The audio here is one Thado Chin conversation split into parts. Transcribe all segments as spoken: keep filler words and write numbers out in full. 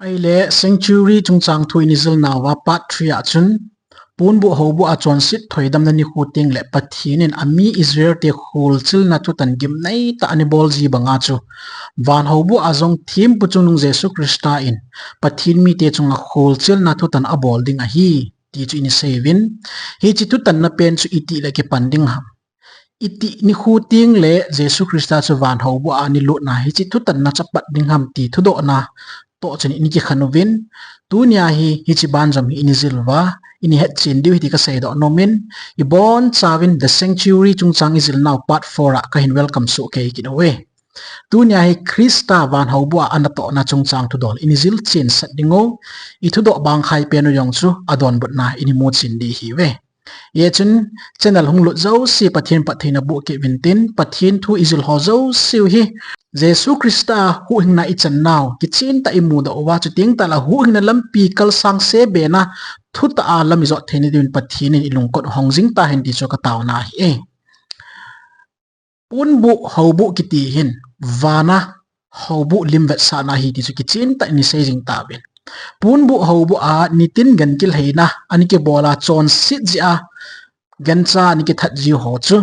Ahile sanctuary chungchang thu ini zilnauva part three a chun, Ponbuh houbuh a chonset thoidamna nikho tengle Pathen in ami Israel te kholchilna thutan gimneitah a ana bol ji banga chu, van houbuh a jong thempu chungnung Jesu Christa in Pathen mite chunga kholchilna thutan abol ding ahi, ti chu ini sei uvin. Hiche thutanna pen chu itih le kipan ding ham? Itih nikho tengle Jesu Christa chu van houbuh a ana lutna hiche thutanna chu apat ding ham ti thudohna toh chun ini kikhen uvin. Tunia hi hiche banjom hi ini jil uva, ini hetchen diu ahi ti kasei doh nomin, ibonchauvin The Sanctuary chungchang ijilnau part four a kahin welcome soh kei kit uve. Tunia hi Christa van houbuh a anatohna chungchang thudol ini jil chensah diu, ithudoh bangkhai pen u jong chu adonbutna ini muchen diu ahiuve. Hijeh chun channel hung lut jouse Pathen phattheina boh kit uvin tin, Pathen thu ijil ho jouse u hi Jesu Christa huhhingna ichan nau kichentah a imudoh uva, chuteng tahle huhhingna lampi kalsang se bena thutah a lam ijot theina diuvin Pathen in ilungkot hong jing tahen ti chu kataona ahi. Ponbuh houbuh kiti hin vana houbuh lim vetsahna ahi ti chu kichentah in isei jing tauvin. Ponbuh houbuh a nitin gan kilheina ana kibol a chonset jeh a gancha ana kithat jiu ho chu,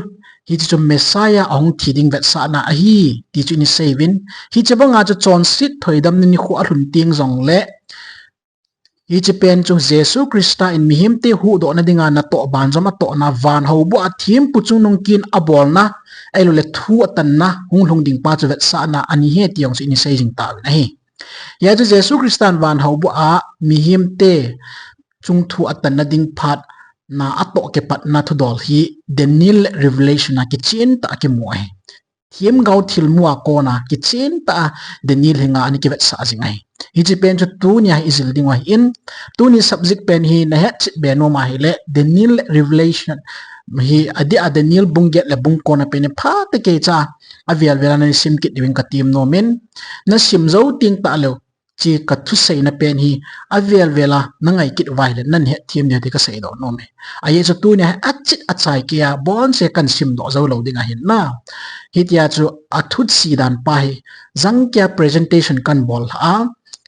hiche chu Messiah ahung thi ding vetsahna ahi ti chu ini sei uvin. Hiche banga chu chonset thoidamna nikho alhun teng jongle, hiche pen chu Jesu Christa in mihemte huhdohna dinga natoh banjom atohna, van houbuh a thempu chungnung kin abolna, ahiloule thu atanna hung lhung ding pa chu vetsahna ahi ti jong chu ini sei jing tauvin ahi. Hijeh chun Jesu Christa in van houbuh a mihemte chungthu atanna ding phat na atoh kipatna thudol hi Daniel le Revelation a kichentah a kimu ahi. Themgao thilmu a kona kichentah a Daniel henga ana kivetsah jing ahi. Hiche pen chu tunia hi ijil diu ahin, tuni subject pen hi nahetchet be nom ahile Daniel le Revelation hi adeh a Daniel bung get le bung ko na pen hi phatah a kicha avel vel a nasim kit diuvin katem nomin, nasim jou teng tahleu, hiche kathuseina pen hi avel vel a nangai kit uva ahile nahethem diu ti kasei doh nom e. Ajeh chu tunia hi achet achai kei a bonse kahin simdoh jou lou ding ahin na. Hitia chu athu che dan pa hi jangkeiya presentation kahin bol lhah a,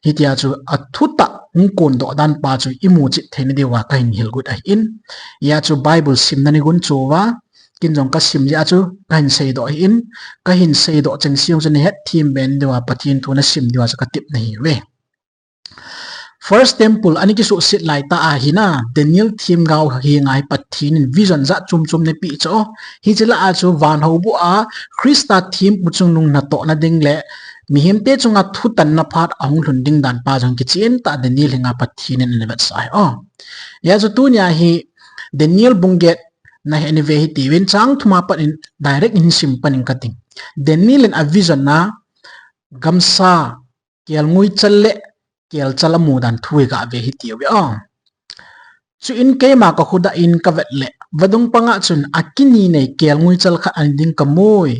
hitia chu athutah hung kondoh dan pa chu imu chet theina diuva kahin hilgot ahin. Hijeh chu Bible simna nigun chu uva, ken jong kasim jeh a chu kahin seidoh ahin, kahin seidoh chengse jong chu nahethem be diuva Pathen thu nasim diuva chu katepna ahiuve. First Temple ana kisuhset laitah a hi na, Daniel themgao henga hi Pathen in vision jat chom chom anapeh chu, hiche lah a chu van houbuh a Christa thempu chungnung natohna ding le mihemte chunga thutanna phat ahung lhun ding dan pa jong kichentah a Daniel henga Pathen in ana vetsah ahi. Hijeh chu tunia hi Daniel bung get nahet nahi ve hitiuvin, chang thum a pat in direct in sim pan ing kating. Daniel in avision a gamsa, kelnguichal le kelchal amu dan thu hi gave hitiuve. Chuin keima kakhudah in kavet le vadung panga chun akini nei kelnguichal khat ana ding kamui.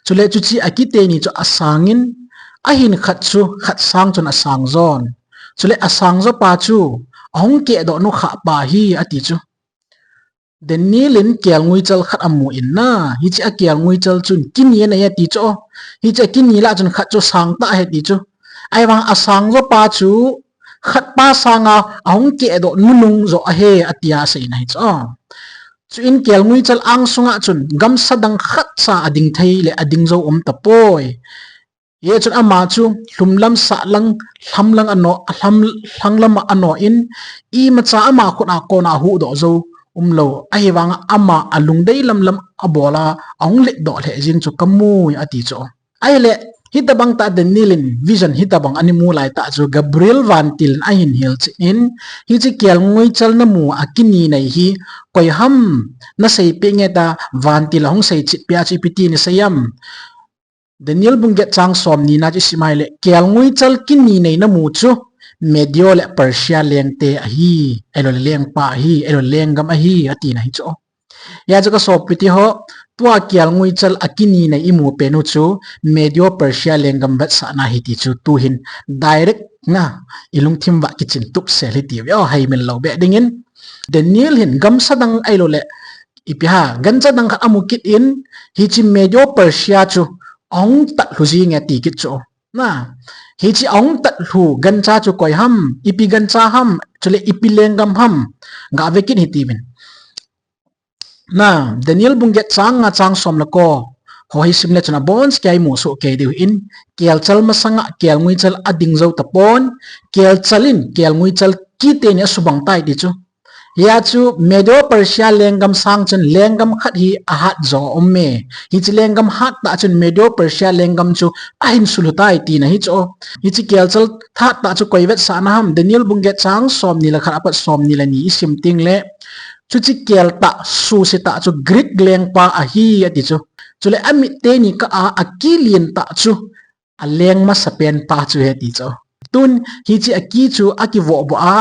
Chule chuche akiteni chu asangin, ahin khat chu khat sang chun asang jon. Chule asangjo pa chu ahung kehdoh nukhah pa ahi ati chu. Daniel in kelnguichal khat amu in na, hiche akelnguichal chun kini anei ati chu. Hiche akini lah chun khat chu sangtah ahi ati chu. Ahivang asangjo pa chu khat pa sanga ahung kehdoh nunung jo ahi atia aseina ahi chu. Chuin kelnguichal angsunga chun gamsa dang khatcha ading thei le ading jou umtapoi. Hijeh chun ama chu lhumlam sahlang, lhamlang ano, lham, lhanglam ano in, imacha ama khut a kona huhdoh jou umlou. Ahivanga ama alungdei lamlam abol a, ahung letdoh lheh jeng chu kamui ati chu. Ahile, hitobang tah Daniel in vision hitobang ana mu laitah chu Gabriel vantil in ahin hilchen in, hiche kelnguichal namu akini nei hi koiham naseipeh nge tia vantil ahung seichetpeh a chu ipi ti nasei em? Daniel bung get chang somni na chu isim ahile, kelnguichal kini nei namu chu Medo le Persia lengte ahi, ahiloule lengpa ahi, ahiloule lenggam ahi, atina ahi chu. Hijeh chun kasopiteho, tua kelnguichal akini nei imu pen u chu Medo Persia lenggam vetsahna ahi ti chu tuhin direct na ilungthim uva kichen tupsel hitiuve, haimin lou beh dingin. Daniel hin gamsa dang ahiloule ipi ham, gancha dang khat amu kit in, hiche Medo Persia chu ahung tat lhu jenge ati kit chu. Na, hiche ahung tat lhu gancha chu koi ham, ipi gancha ham, chule ipi lenggam ham, gave kit hitiuvin. Na, Daniel bung get chang nga chang som le ko ho hi sim le chun aboncha kei mu soh kei diu hin, kelchal masanga kelnguichal ading jou tapon, kelchal in kelnguichal kiti ni asubang tai ti chu. Hia chu Medo Persia lenggam sang chun lenggam khat hi ahat jo um e. Hiche lenggam hat tah chun Medo Persia lenggam chu ahin sulhu tai tina hi chu. Hiche kelchal hat tah chu koi vetsahna ham, Daniel bung get chang som ni le khat apat som ni le ni isim teng le, chuche kel tah, suse tah chu Greek lengpa ahi ati chu. Chule amit teni kah a, aki len tah chu aleng masapen pa chu ahi ati chu. Tun hiche aki chu akivoh voh a,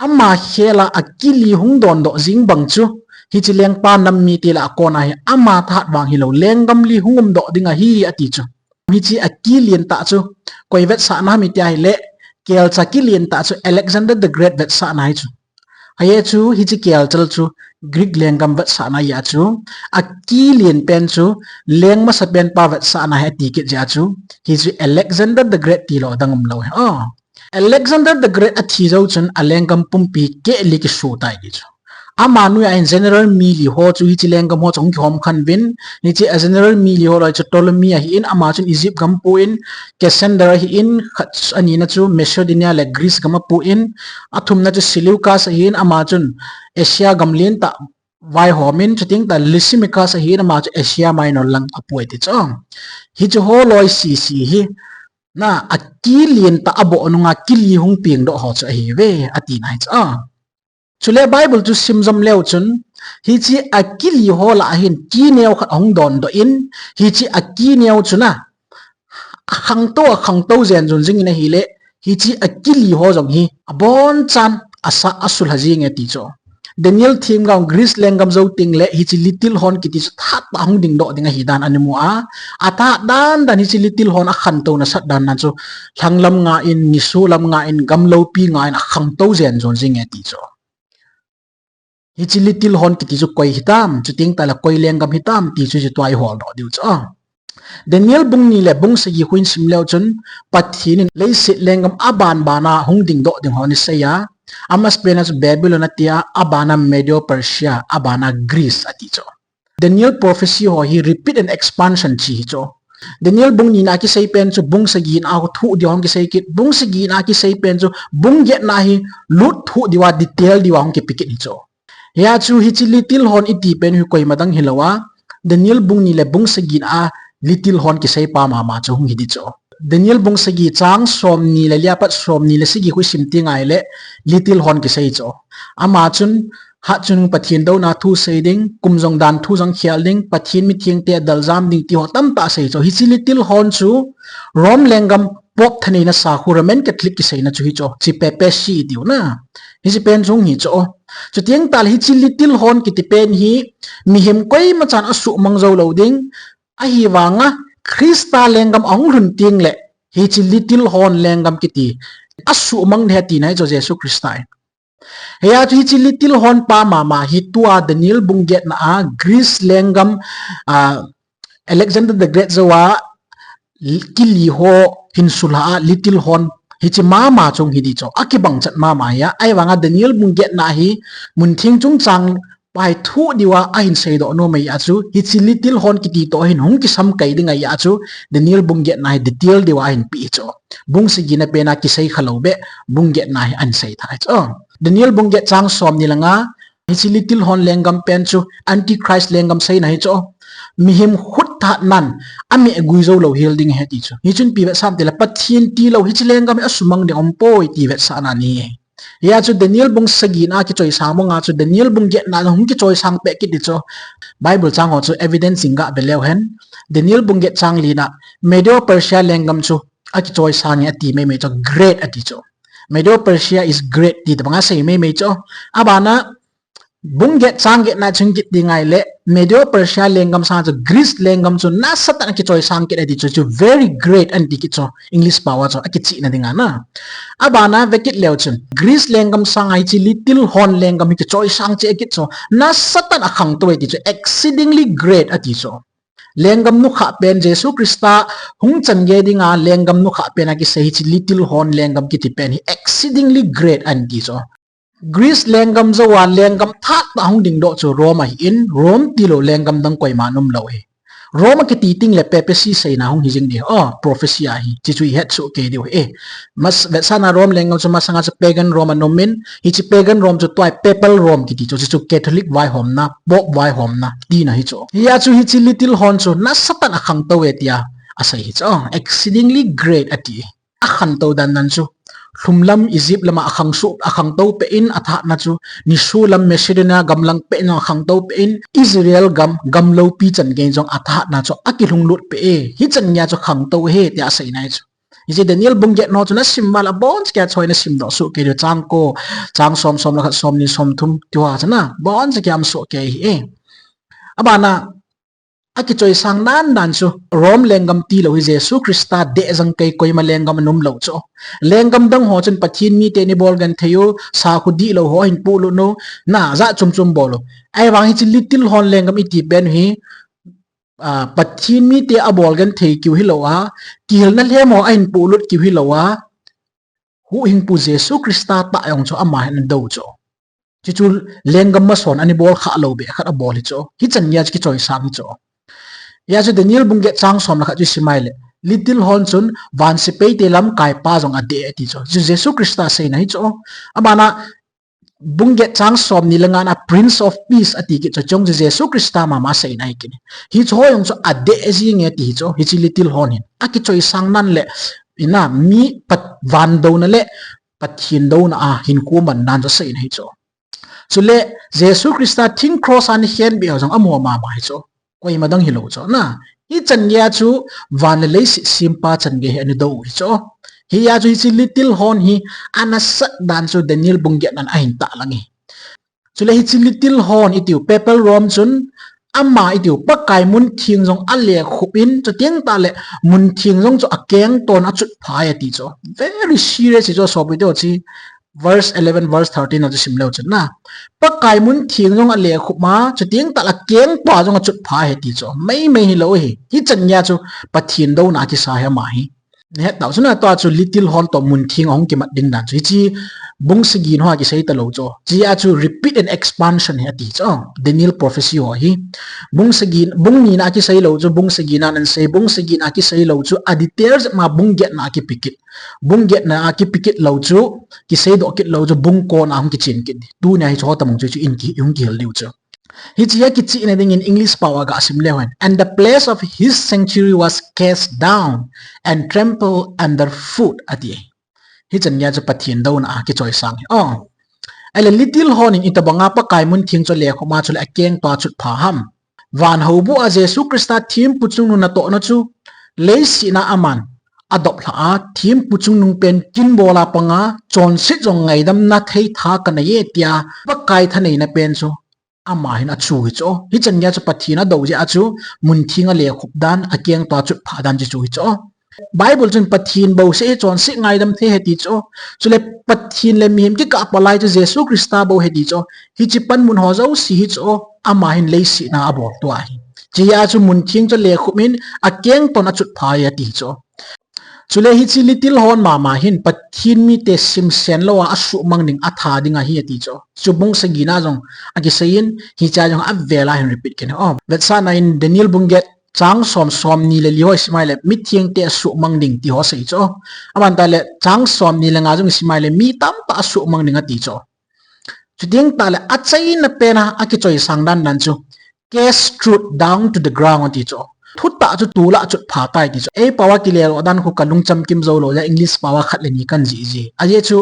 ama khel a aki li hung dondoh jing bang chu, hiche lengpa nam mite lah a kon a hi ama thahat vang hilou, lenggam li hung umdoh ding ahi ati chu. Hiche aki len tah chu koi vetsahna ham iti ahile, kelcha kilen tah chu Alexander the Great vetsahna ahi chu. Ahi chu hiche kelchal chu Greek lenggam vetsahna ahi chu. Aki len pen chu leng masapen pa vetsahna ahi ati kit jeh chu. Hichu Alexander the Great tilou dang umlou ahi. Oh. Alexander the Great athi jou chun alenggam pumpi keh li kisu tai ti chu. Ama noiya hin general mi li ho chu hiche lenggam ho chu hung kihom khen uvin. Hiche a general mi li ho loi chu Ptolemy ahin, ama chun Egypt gam pu in, Cassander ahin, khat anina chu Macedonia le Greece gam apu in, athumna chu Seleucus ahin, ama chun Asia gam lentah vaihom in, chuteng tah Lysimachus ahin, ama chu Asia Minor lang apu e ti chu. Hiche ho loi sese hi, na, aki len tah aboh nunga kili hung pengdoh ho chu ahiuve, atina ahi chu. Chule Bible chu sim jom leu chun, hiche aki li ho lah a hin ki neo khat ahung dondoh in, hiche aki neo chu na, akhangtou, akhangtou jen jon jing in ahile, hiche aki li ho jong hi abonchan asa asulha jing e ti chu. Daniel themgao Greece lenggam jou teng le hiche little horn kiti chu thahat tah hung dingdoh ding ahi dan ana mu a. Athahat dan dan hiche little horn akhantou nasat dan dan chu lhang lam nga in, niso lam nga in, gam loupi nga in akhangtou jen jon jing e ti chu. Hiche little horn kiti chu koi hitam, chuteng tah le koi lenggam hitam ti chu hiche tua iholdoh diu chu. Daniel bung ni le bung sagi khu in sim leu chun, Pathen in leiset lenggam aban ban a hung dingdoh ding ho ana sei a, amasapen a chu Babylon ati a, aban a Medo Persia, aban a Greece ati chu. Daniel prophecy ho hi repeat and expansion chi hi chu. Daniel bung ni na kisei pen chu bung sagi na a thoh diu hung kisei kit, bung sagi na kisei pen chu bung get na hi lut thoh diu a, detail diu a hung kipe kit hi chu. Hia chu hiche little horn iti pen hi koima dang hilou a, Daniel bung ni le bung sagi na a little horn kisei pa mama chu hung hi di chu. Daniel bung sagi chang som ni le li apat som ni le sagi khu isim teng le little horn kisei chu. Ama chun hatchungnung Pathen douna thu sei ding, kum jong dan thu jong khel ding, Pathen mithengte adel jam ding ti ho tamtah sei chu. Hiche little horn chu Rome lenggam Pope thaneina sakhu Roman Catholic kiseina chu hi chu. Hiche papacy tiu na. Hiche pen chu hi chu. Chuteng tah le hiche little horn kiti pen hi mihem koima chan asuhmang jou lou ding. Ahivang a Christa lenggam ahung lhun teng le hiche little horn lenggam kiti asuhmang ding ahi tina hi chu Jesu Christa in. Hia chu hiche little horn pa mama hi tua Daniel bung get na a Greece lenggam, a, Alexander the Great jou a kili ho hin sulha a little horn hiche mama chu hi di chu. Akibang chat mama hia. Ahivang a Daniel bung get na hi mun theng chungchang pa hi thoh diu a ahin seidoh nom ahi a chu, hiche little horn kiti toh hin hung kisam kai ding ahi a chu, Daniel bung get na hi detail diu a ahin pe chu. Bung sagi na pen a kisei khalou beh, bung get na hi ahin sei tha chu. Daniel bung get chang som ni le nga, hiche little horn lenggam pen chu Antichrist lenggam seina hi chu. Mihem khut thahat nan ameh gui jou lou hel ding ahi ti chu. Hichun ipi vetsah ham tile Pathen tilou hiche lenggam hi asumang ding umpoi ti vetsahna ahi. Hia chu Daniel bung sagi na kichoisang banga chu Daniel bung get na hung kichoisang peh kit di chu. Bible chang ho chu evidence in gave leu hen. Daniel bung get chang li na Medo Persia lenggam chu akichoisang e ati meimei chu, great ati chu. Medo Persia is great ti tabang asei meimei chu. Aban a bung get chang get na chun kit ding ahile Medo Persia lenggam sang chu Greece lenggam chu nasatah in akichoisang kit ati chu, chu very great anti kit chu. English pao a chu akichihna ding a na. Aban a vekit leu chun Greece lenggam sang a hiche little horn lenggam hi kichoisang cheh kit chu. Nasatah in akhangtou e ti chu, exceedingly great ati chu. Lenggam nukhah pen Jesu Christa hung chan gei dinga lenggam nukhah pen a kisei hiche little horn lenggam kiti pen hi exceedingly great ahin ti chu. Greece lenggam jouva lenggam thah tah hung dingdoh chu Rome ahin, Rome tilou lenggam dang koima um lou hi. Rome akiti teng le papacy seina hung hi jing ding, oh, prophecy ahi, hichu ihet soh kei diu hi. Mas, vetsahna Rome lenggam chu masanga chu pagan Rome ana um in, hiche pagan Rome chu tua hi papal Rome kiti chu, hichu Catholic vaihomna, Pope vaihomna, tina hi chu. Hia chu hiche little horn chu nasatah in akhangtou e tia asei hi chu, oh, exceedingly great ati. Akhangtou dan dan chu. Lhumlam Egypt lama akhangtou, akhangtou peh in athahatna chu. Nisolam Macedonia gam lang peh in akhangtou peh in Israel gam, gam loupi chan gei jong athahatna chu akilhunglut peh e. Hichan geiya chu khangtou ahi tia asei nai chu. Hiche Daniel bung get ho chu nasim val a boncha kei a choi nasim doh soh kei diu chang ko, chang som, som le khat, som ni, som thum, tia chu na. Boncha kei a um soh kei hi e. Abana, akichoisang dan dan chu Rome lenggam tilou hi Jesu Christa deh jang kei koima lenggam ana um lou chu. Lenggam dang ho chun Pathen mite nei bol genthei u, sakhu dihlou ho ahin polut u, na jat chom chom bol u. Ahivang hiche little horn lenggam iti pen hi, ah, Pathen mite abol genthei kiu hilou a, kihilna lhem ho ahin polut kiu hilou a, huhhingpu Jesu Christa tah jong chu ama hin ana dou chu. Hichu lenggam mason anei bol kha lou beh khat abol hi chu. Hichan geiya chu kichoisang hi chu. Hia chu Daniel bung get chang som le khat chu isim a ahile, little horn chun van sepaite lamkaipa jong adeh ati chu. Hichu Jesu Christa seina hi chu. Abana bung get chang som ni le nga na Prince of Peace ati kit chu, hichu chu Jesu Christa mama seina hi kit. Hichu ho jong chu adeh jing e ti hi chu. Hiche little horn hin akichoisang dan le, ina mi pat van douna le Pathen douna a hinkho man dan chu asei ahi chu. Chule Jesu Christa thing cross a ana khenbeh ho jong amaho mama ahi chu. Koima dang hilou chu na. Hichan geiya chu van le leiset sempa chan gei hi ana dou u hi chu. Hia chu hiche little horn hi anasat dan chu Daniel bung get nan ahin tahlang e. Chule hiche little horn itiu, papal Rome chun ama itiu, Pakai muntheng jong alekhup in, chuteng tah le muntheng jong chu akengton achutpha e ati chu. Very serious hi chu, sopi teho, hiche verse eleven, verse thirteen a chu sim leu chun na. Pakai muntheng jong alekhup a, chuteng tah le akengto jong achutpha e ati chu. Meimei hilou hi. Hichan geiya chu Pathen douna a kisa hi ama hi. Nahet tau chu na, tua chu little horn toh muntheng ahung kimat ding dan chu. Hiche bung sagi na hoa kisei talou chu. Hichea chu repeat and expansion hi ati chu. Daniel prophecy ho hi. Bung sagi, bung ni na a kisei lou chu, bung sagi na ana sei, bung sagi na a kisei lou chu, a details ma bung get na a kipe kit. Bung get na a kipe kit lou chu, kisei doh kit lou chu, bung ko na hung kichen kit. Tunia hiche ho tamung chu, chu in ki, hung kihil diu chu. Hiche a kichehna dingin English pao a ga sim leu hen. And the place of his sanctuary was cast down and trampled underfoot, ati. Hichan geiya chu Pathen douna a kichoisang hi. Oh. Ahile little horn in itobanga Pakai muntheng chu alekhup a chule akengto achutpha ham. Van houbuh a Jesu Christa thempu chungnung natohna chu leiset a aman adoplha a, thempu chungnung pen kinbol a panga, chonset jong ngaidamna thei tha kanei e tia Pakai thaneina pen chu ama hin achu hi chu. Hichan geiya chu Pathen adou jeh a chu muntheng alekhup dan, akengto achutpha dan chu chu hi chu. Bible chun Pathen bouseh hi chonset ngaidam thei ahi ti chu. Chule Pathen le mihem kikah palai chu Jesu Christa bou ahi ti chu. Hiche panmun ho jouse hi chu ama hin leiset a abolto ahi. Hichea chu muntheng chu alekhup in akengton achutpha e ati chu. Chule hiche little horn mama hin Pathen mite simsen lou a asuhmang ding, atha ding ahi ati chu. Chu bung sagi na jong akisei in, hichea jong avel a hin repeat kit in. Oh, vetsahna in Daniel bung get chang som, som ni le li ho isim a ahile, mithengte asuhmang ding ti ho asei chu. Aban tah le chang som ni le nga jong isim a ahile, mi tamtah asuhmang ding ati chu. Chuteng tah le achaina pen a akichoisang dan dan chu, cast truth down to the ground ati chu. Thutah chu tol a achutpha tai ti chu. Ei pao a kile lou dan khu kalung chamkim jou lou jeh a English pao a khat le ni kan jih ji. Ajeh chu,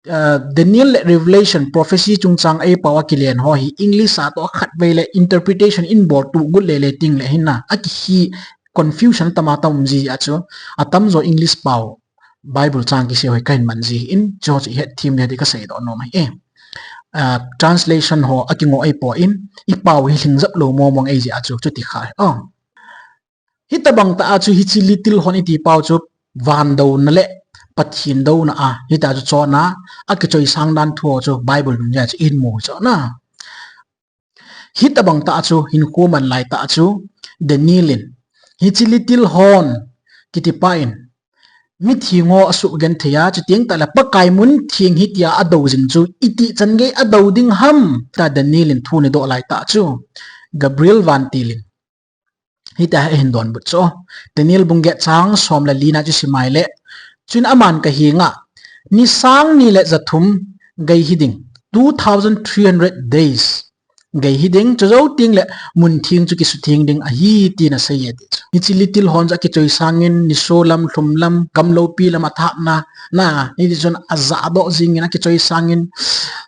ah, Daniel le Revelation prophecy chungchang ei pao a kilen ho hi English a toh khatvei le interpretation in bol tuh got le le teng le hin na, akihi confusion atam atam um ji a chu, atamjo English pao Bible chang kisei ho hi kahin man ji in, chu chu ihet them le ti kasei doh nom ahi e. Ah, translation ho akingoh ahipoi in, ipao hi lhingjep lou mong mong ahi jeh a chu, chuti kha hi. Oh. Hitobang tah a chu hiche little horn iti pao chu van douna le Pathen douna a, hitia chu chonna akichoisang dan thu ho chu Bible dungjui a chu ihin mu chu na. Hitobang tah a chu hinkho man lai tah a chu Daniel in, hiche little horn kiti pa in, mitheng ho asugenthei a, chuteng tahle Pakai muntheng hi tia adou jing chu, itih chan gei adou ding ham, tia Daniel in thu ana doh lai tah chu, Gabriel vantil in hitia hi ahin donbut chu. Daniel bung get chang som le li na chu sim uleh, chuin aman kahenga, ni sang ni le ja thum gei hiding, two thousand three hundred days gei hiding, chujou tengle muntheng chu kisutheng ding ahi, tin aseiye ti chu. Hiche little horn chu akichoisang in, nisolam, lhumlam, gamlopi lam athahna, na, hitichun ajahdoh jing in akichoisang in,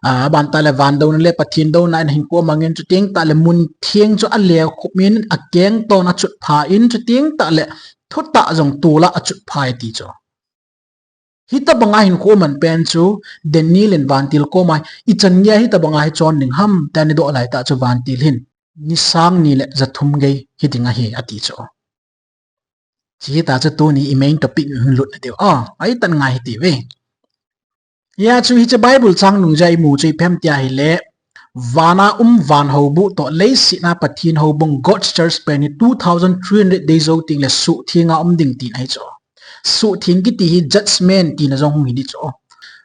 ah, aban tahle van douna le Pathen douna in hinkho amang in, chuteng tahle muntheng chu alekhup in, akengton achutpha in, chuteng tahle thutah jong tol a achutpha e ti chu. Hitobanga hinkho aman pen chu Daniel in vantil koma, ichan geiya hitobanga hi chon ding ham, tia ana doh lai tah chu vantil hin, ni sang ni le ja thum gei hiding ahi, ati chu. Chuti tah chu tuni i main topic in hin lut nadiu. Ah, ahitan ngai hite ve. Hia chu hiche Bible chang nung jeh a imu chu ipi ham tia ahile, vana um van houbuh toh leiset a Pathen houbung, God's church pen hi two thousand three hundred days jou tengle suhtheng a um ding tina ahi chu. Suhtheng kiti hi judgment tina jong hung hi ding chu.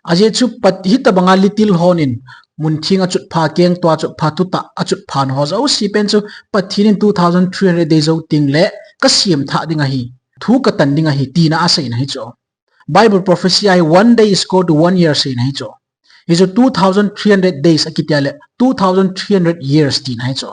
Ajeh chu Pat-, hitobanga little horn in muntheng achutpha, kengto achutpha, thutah achutpha na ho jouse pen chu Pathen in two thousand three hundred days jou tengle kasem thah ding ahi, thu katan ding ahi, tina aseina ahi chu. Bible prophecy a hi one day is equal to one year seina ahi chu. Hichu two thousand three hundred days akiti a le two thousand three hundred years tina ahi chu.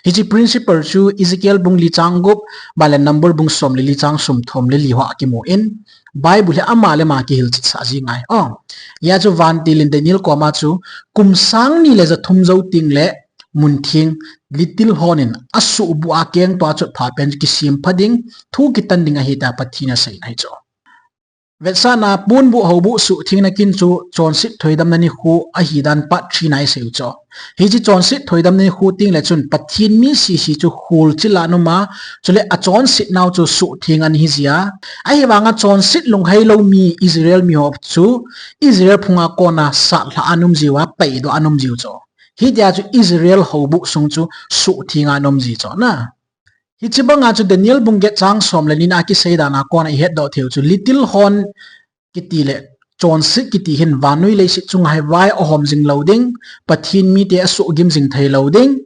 Hiche principle chu Ezekiel bung li chang gup, aban le Number bung som le li chang somthom le li hoa akimu in, Bible hi ama le ama kihilchet sah jing ahi. Oh, hia chu vantil in Daniel koma chu kum sang ni le ja thum jou tengle muntheng little horn in asuhbuh a kengto achutpha pen chu kisem pha ding, thu kitan ding ahi tia Pathen in aseina ahi chu. Vetsahna, ponbuh houbuh suhthengna kin chu chonset thoidamna nikho ahi dan part three na isei u chu. Hiche chonset thoidamna nikho tengle chun Pathen mi sese chu kholchil a ana um a, chule achonset nau chu suhtheng ana hi jia. Ahivanga chonset lunghei lou mi Israel mi ho chu Israel phunga kona satlhah a ana um jiu a, paidoh a ana um jiu chu. Hitia chu Israel houbuh sung chu suhtheng a ana um ji chu na. Hiche banga chu Daniel bung get chang som le ni na kisei dan a kona ihetdoh thei u chu little horn kiti le chonset kiti hin vannoi leiset chunga hi vai ahom jing lou ding, Pathen mite asuhgim jing thei lou ding.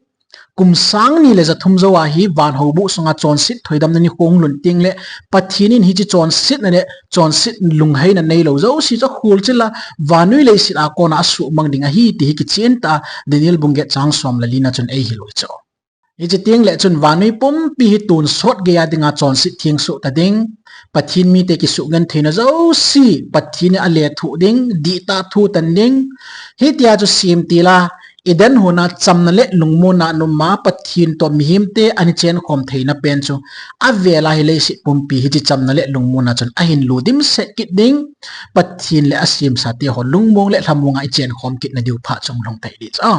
Kum sang ni le ja thum jou a hi van houbuh sunga chonset thoidamna nikho hung lhun tengle Pathen in hiche chonsetna le chonset lungheina neilou jouse chu akholchil a vannoi leiset a kona asuhmang ding ahi ti hi kichen tah a Daniel bung get chang som le li na chun eihil u chu. Hiche tengle chun vannoi pumpi hi tonsot geiya dinga chonset theng soh ta ding, Pathen mite kisugentheina jouse Pathen in alethuh ding, dihtah thu tan ding. Hitia chu semtil a, Eden hon a chamna le lungmonna a ana um a, Pathen toh mihemte ana chenkhom theina pen chu avel a hi leiset pumpi hiche chamna le lungmonna chun ahin lu dimset kit ding, Pathen le asemsate ho lungmong le lhamong a ichenkhom kitna diu phat chu hung lhung thei ding chu.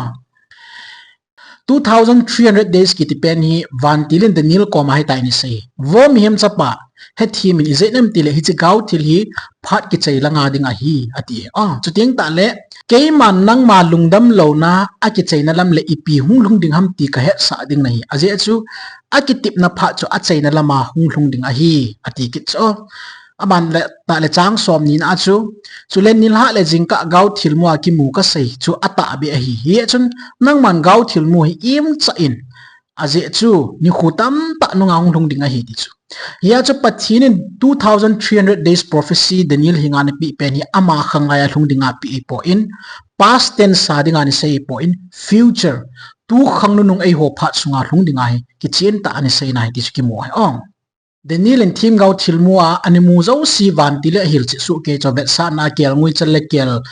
Two thousand three hundred days kiti pen hi vantil in Daniel koma hitia ana sei. Vo mihem chapa, hethem in, ijeh inem itile hiche gaothil hi phat kichai langa ding ahi, ati. Ah, chuteng tahle, keiman nangma lungdam louna akichaina lam le ipi hung lhung ding ham ti kahetsah ding nahi. Ajeh chu, akitepna phat chu achaina lama hung lhung ding ahi, ati kit chu. Aban le, tahle chang som ni na a chu, chule nilhah le jingkah gaothilmu a kimu kasei chu atahbeh ahi. Hijeh chun nangman gaothilmu hi imcha in, ajeh chu nikho tamtah nunga hung lhung ding ahi ti chu. Hia chu Pathen in two thousand three hundred days prophecy Daniel henga ana peh pen hi ama khanglai a lhung dinga apeh ahipoi, past tense a dinga ana sei ahipoi, future, tu khang nunung eiho phat sunga lhung dinga hi kichen tah a ana seina ahi ti chu kimu ahi. Ong. Daniel in themgao thilmu a ana mu jouse vantil in ahilchet soh kei chu, vetsahna a kelngoi chal le kel,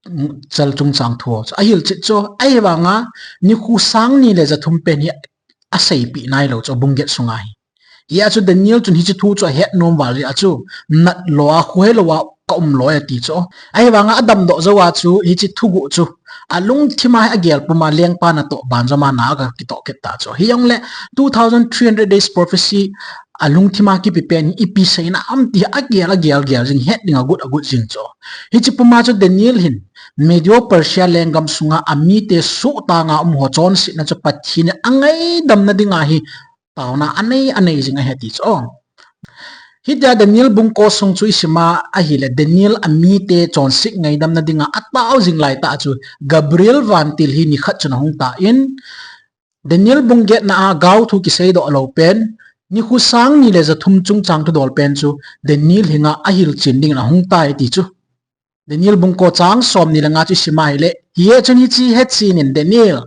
mm, chal chungchang thu chu ahilchet chu, ahivanga nikho sang ni le ja thum pen hi aseipeh nailou chu bung get sunga hi. Hia chu Daniel chun hiche thu chu ahet nom val jeh a chu, nat lou a, khohelou a ka um loi ati chu. Ahivanga adamdoh jou a chu hiche thuguh chu alungthim a hi agel puma lengpa natoh banjom a na aga kitoh kit ta chu. Hijongle two thousand three hundred days prophecy alungthim a kipe pen hi ipi seina ham ti hi agel, agel, gel jing, het ding agot, agot jing chu. Hiche puma chu Daniel hin Medo Persia lenggam sunga amite sohtanga um ho chonsetna chu Pathen in angaidamna dinga hi taona anei anei jing ahi ti chu. Hitia Daniel bung ko sung chu isima ahile, Daniel amite chonset ngaidamna dinga atao jing laitah chu Gabriel vantil hi nikhat chun ahung tan, Daniel bung getna a gaothu kiseidoh lou pen, nikho sang ni le ja thum chungchang thudol pen chu Daniel henga ahilchen dingin ahung tai ti chu. Daniel bung ko chang som ni le nga chu isima ahile, hichun hiche hechen in Daniel,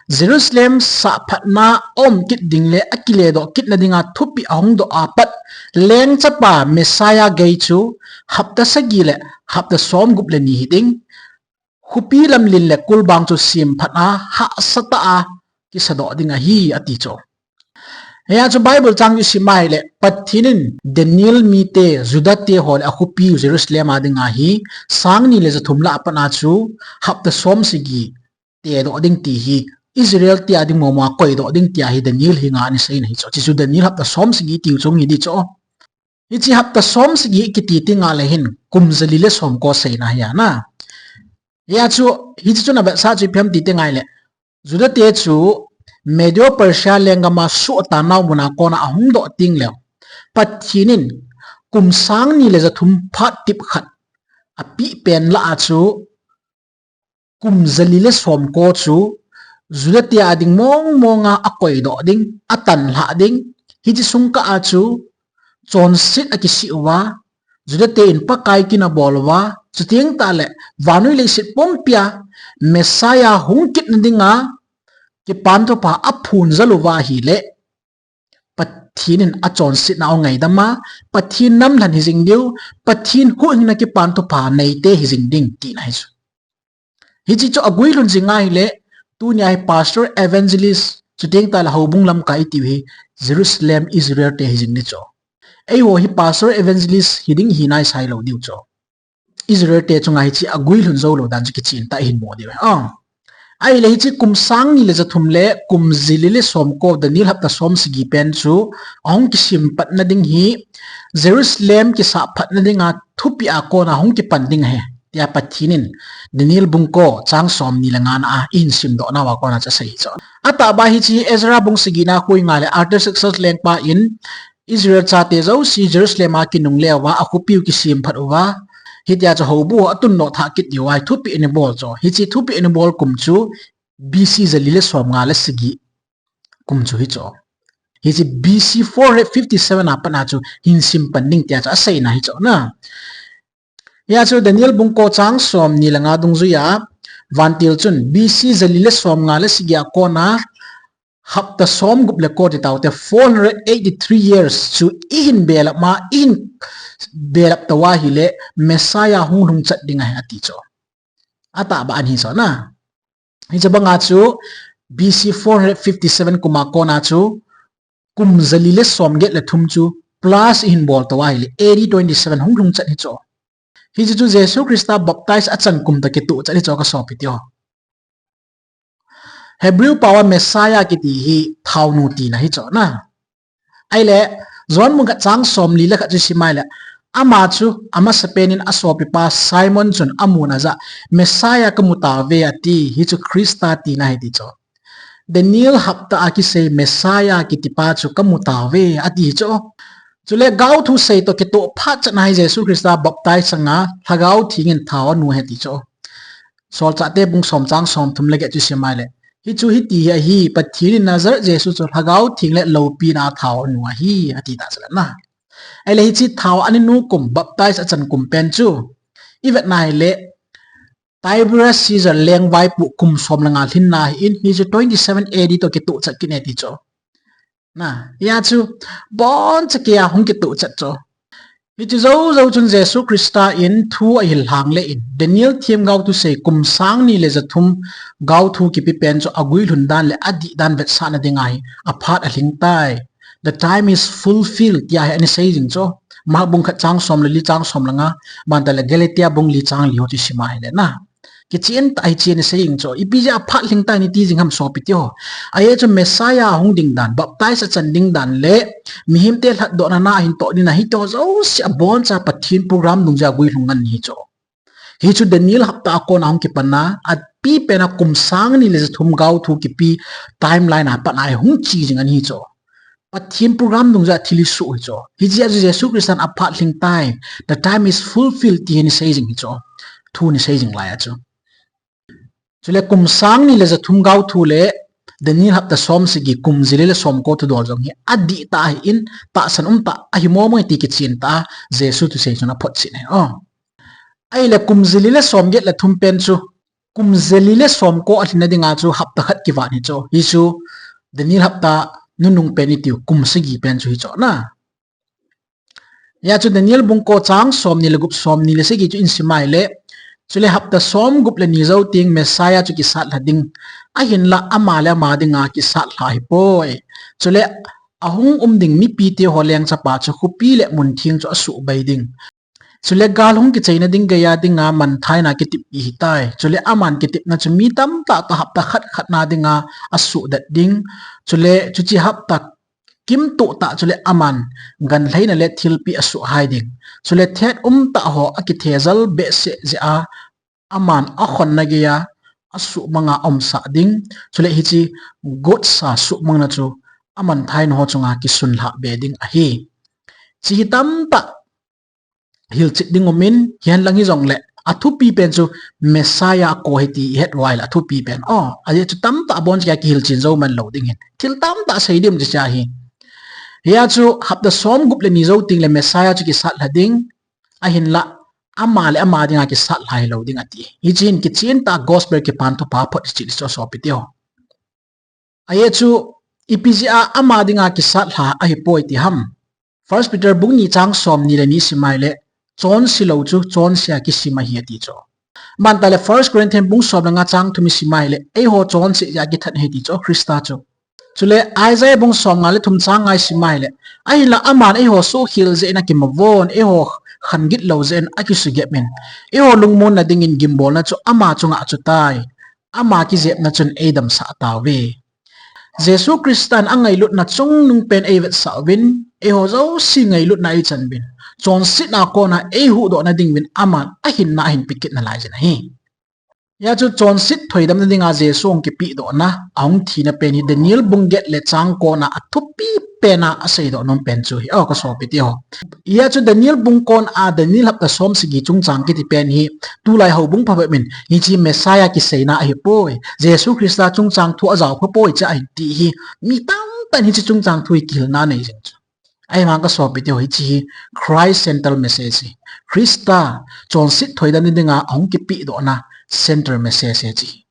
Jerusalem sahphatna aum kit ding le akiledoh kitna dinga thupeh ahung doh apat, Lengchapa Messiah gei chu hapta sagi le hapta somgup le ni hiding, khopi lamlen le kulbang chu semphat a hahsatah a kisadoh ding ahi, ati chu. Hia chu Bible chang chu isima ahile, Pathen in Daniel mite, Juda te ho le akhopi Jerusalem a dinga hi sang ni le ja thum lah a pat a chu hapta som sagi tedoh ding ti hi, Israel te a ding momo a koidoh ding tia hi Daniel henga ana seina hi chu. Hiche chu Daniel hapta som sagi tiu chu hi di chu. Hiche hapta som sagi kiti tengle hin kum ja li le som ko seina hi ana. Hia chu, hiche chu ana vetsah chu ipi ham ti tengle, Juda te chu Medo Persia lenggam a suhtanau mun a kona ahung doh tengle, Pathen in kum sang ni le ja thum phat tip khat apeh pen lah a chu, kum ja li le som ko chu Juda te a ding mong mong a akoidoh ding, atanlhah ding. Hiche sung kah a chu chonset akisih uva, Juda te in Pakai kin abol uva, chuteng tahle vannoi leiset pumpia Messiah hung kitna dinga kipan thupha aphon jal uva ahile, Pathen in achonsetna angaidam a, Pathen namlhen hijing diu, Pathen huhhingna kipan thupha neite hijing ding tina hi chu. Hiche chu aguilhun jing ahile, tunia hi pastor, evangelist, chuteng tahle houbung lamkai itiu hi Jerusalem, Israel te hijing di chu. Eiho hi pastor, evangelist hiding hi naisai lou diu chu. Israel te chunga hiche aguilhun jou lou dan chu kichen tah a ihin mu diu ahi. Ahile hiche kum sang ni le ja thum le kum ja li le som ko, Daniel hapta som sagi pen chu ahung kisempatna ding hi Jerusalem kisahphatna dinga thupeh a kona hung kipan ding ahi, tia Pathen in Daniel bung ko chang som ni le nga na a ihin simdoh nauva kona chu asei chu. Atahbeh hiche Ezra bung sagi na khu ingaile, Artaxerxes lengpa in Israel chate jouse Jerusalem a kinungle uva, akhopiu kisemphat uva, hitia chu houbung atundoh thah kit diuva thupeh ana bol chu. Hiche thupeh ana bol kum chu B C ja li le som nga le sagi kum chu hi chu. Hiche B C four hundred fifty-seven a pat a chu hin sempan ding tia chu aseina hi chu na. Hia chu Daniel bung ko chang som ni le nga dungjuia vantil chun B C ja li le som nga le sagi a kona hapta som gup le ko ti taute, four hundred eighty-three years chu ihin belap ma, ihin belap tou ahile Messiah hung lhung chat ding ahi ati chu. Atahbeh ahi chu na. Hiche banga chu B C four hundred fifty-seven kum a kona chu kum ja li le som get le thum chu plus ihin bol tou ahile A D twenty-seven hung lhung chat hi chu. Hiche chu Jesu Christa baptize achan kum toh kitoh chat hi chu ka sopi teho. Hebrew pao a Messiah kiti hi thaonu tina hi chu na. Ahile, John bung khat chang som li le khat chu isima ahile, ama chu amasapen in asopipa Simon chun amun ajah, Messiah kamu tauve ati, hichu Christa tina ahi ti chu. Daniel hapta a kisei Messiah kitipa chu kamu tauve ati hi chu. Chule gaothu sei toh kitoh phat chan a hi Jesu Christa baptize sanga Lhagao Theng in thao anu ahi ti chu. Solchahte bung som chang som thum le get chu isima ahile, hichu hiti hi ahi, Pathen in Nazareth Jesu chu Lhagao Theng le loupina a thao anu ahi, ati ta chu na. Ahile hiche thao ana nu kum, baptize achan kum pen chu ivetna ahile, Tiberius Caesar lengvaipo kum som le nga lhinna ahin, hichu twenty-seven A D toh kitoh chat kit e ti chu. Na, hia chu boncha keiya hung kitoh chat chu. Hiche jou jou chun Jesu Christa in thu ahil lhang le in, Daniel themgao thusei kum sang ni le ja thum gaothu kipe pen chu aguilhun dan le adih dan vetsahna dinga hi aphat alhing tai. The time is fulfilled tia hi ana sei jing chu. Mark bung khat chang som le li chang som le nga, bantah le Galatia bung li chang li ho chu isima ahile na. Kichen tah a hiche ana sei jing chu. Ipi jeh a aphat lhing tai nati jing ham sopi teho. Ajeh chu Messiah ahung ding dan, baptize achan ding dan le mihemte lhatdohna na ahin toh ding na hitoh jouse aboncha Pathen program dungjuia aguilhung ngen ahi chu. Hichu Daniel hapta a kona hung kipanna, apipen a kum sang ni le ja thum gaothu kipe timeline a pat a hung che jing ahi chu. Pathen program dungjuia thil isoh hi chu. Hichea chu Jesu Christan aphat lhing time, the time is fulfilled ti hi isei jing hi chu. Thu isei jing lai a chu. Chule kum sang ni le ja thum gou thu le Daniel hapta som sagi kum ja li le som ko thudol jong hi adih tah ahin, tahsan um tah ahi mong mong ti kichen tah a Jesu thusei chun aphotchen ahi. O. Ahile kum ja li le som get le thum pen chu, kum ja li le som ko alhin na dinga chu hapta khat kivat hi chu. Hichu Daniel hapta nunung pen itiu kum sagi pen chu hi chu na. Hia chu Daniel bung ko chang som ni le gup, som ni le sagi chu isim a ahile. Chule hapta som gup le ni jou teng Messiah chu kisat lha ding. Ahinla ama le ama dinga kisat lha ahipoi. Chule ahung um ding mipi teho lengchapa chu khopi le mun theng chu asuh bai ding. Chule gal hung kicheina ding geiya dinga manthaina kiteppi ahitai. Chule aman kitepna chu mi tamtah toh hapta khat khat na dinga asuhdet ding. Chule chuche hapta kimtoh tah chule aman ganlheina le thilpeh asuhhai ding. Chule thet um tah ho akithejal behseh jeh a aman akhonna geiya asuhmanga aumsah ding. Chule hiche gotsa suhmangna chu amanthaina ho chunga kisunlhah be ding ahi. Hiche hi tamtah hilchet ding umin, hihen lang hijongle athupi pen chu Messiah akou ahi ti ihet uva ahile athupi pen. O, ajeh chu tamtah abon cheh a kihilchen jou man lou ding ahin. Thil tamtah sei ding um chu hiche ahi. Hia chu hapta som gup le ni jou tengle Messiah chu kisat lha ding. Ahinla ama le ama dinga kisat lha hilou ding ati. Hiche hin kichen tah a gospel kipan thupha phot hiche chu sopi teho. Ajeh chu ipi jeh a ama dinga kisat lha ahipoi ti ham. First Peter bung ni chang som ni le ni isim a ahile, chonse lou chu chonse a kisem ahi ati chu. Aban tah le First Corinthian bung som le nga chang thum isim a ahile, eiho chonse jeh a kithat ahi ti chu Christa chu. Chule Isaiah bung som nga le thum chang nga isim a ahile, ahinla aman eiho suhkhel jeh in akimovon, eiho khan gitlou jeh in akisugep in, eiho lungmonna dingin gimbolna chu ama chunga achutai. Ama kijepna chun eidamsah tauve. Jesu Christan angailutna chungnung pen eivetsah uvin, eiho jouse ngailutna eichan uvin, chonsetna kona eihuhdohna ding uvin aman ahinna ahin pekit nalai jin ahi. Hia chu chonset thoidamna dinga Jesu ahung kipehdohna, ahung thina pen hi Daniel bung get le chang kona athupi pen a aseidoh nom pen chu ahi, o kasopi teho. Hia chu Daniel bung kon a Daniel hapta som sagi chungchang kiti pen hi tulai houbung phabep in hiche Messiah kiseina ahipoi, Jesu Christa chungchang thu ajao khapoi chu ahi ti hi mi tamtah in hiche chungchang thu hi kihilna nei jing chu. Ahivang kasopi teho, hiche hi Christ central message ahi. Christa chonset thoidamna dinga ahung kipehdohna central message ahi hiche.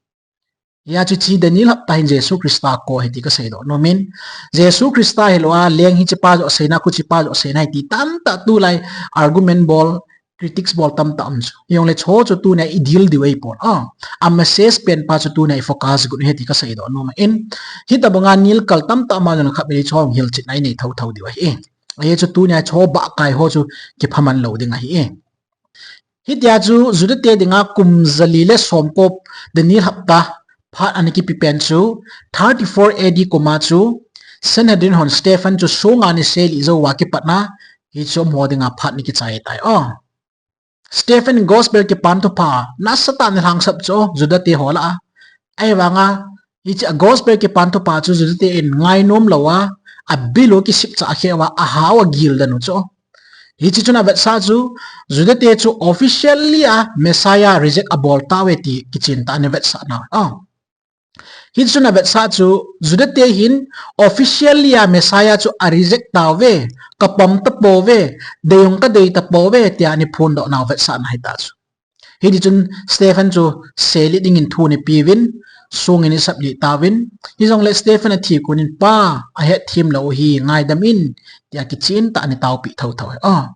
Hia chu hiche Daniel hapta hin Jesu Christa akou ahi ti kaseidoh nomin, Jesu Christa hilouva leng hichepa joh seina, khuchepa joh seina ahi ti tamtah tulai argument bol, critics bol tamtah um chu. Hijongle hicheho chu tunia ideal diu ahipon. A, a message penpa chu tunia ifocus got u ahi ti kaseidoh nom in. Hitobanga nilkal tamtah ma jong khatvei hicheho hilchetna inei thouthou diu ahi. Ajeh chu tunia hicheho bahkai ho chu kiphaman lou ding ahi. Hitia chu Judate dinga kum jali le somko Daniel hapta phat ana kipe pen chu thirty-four A D kuma chu Sanhedrin hon Stephen chu songa ni seli jouva kipatna, hichu amaho dinga phat ana kichai tai. O, Stephen Gospel kipan thupha nasatah in alhangsap chu Judate ho lah a. Ahivanga hiche a Gospel kipan thupha chu Judate in ngainom louva, abil u kisipcha kheh uva, ahao agil den u chu. Hiche chun avetsah chu Judate chu officially a Messiah reject abol tauve ti kichen tah a ana vetsah nau. Hiche chun avetsah chu Judate hin officially a Messiah chu areject tauve, kapom tapouve, dei jong kadei tapouve tia ana phondoh nau vetsahna ahitah chu. Hitichun Stephen chu seli dingin thu ana peuvin, song ana saplih tauvin, hijongle Stephen athi konin, Pa, ahetthem lou u ahi, ngaidam in, tia kichen tah a ana taopeh thouthou ahi.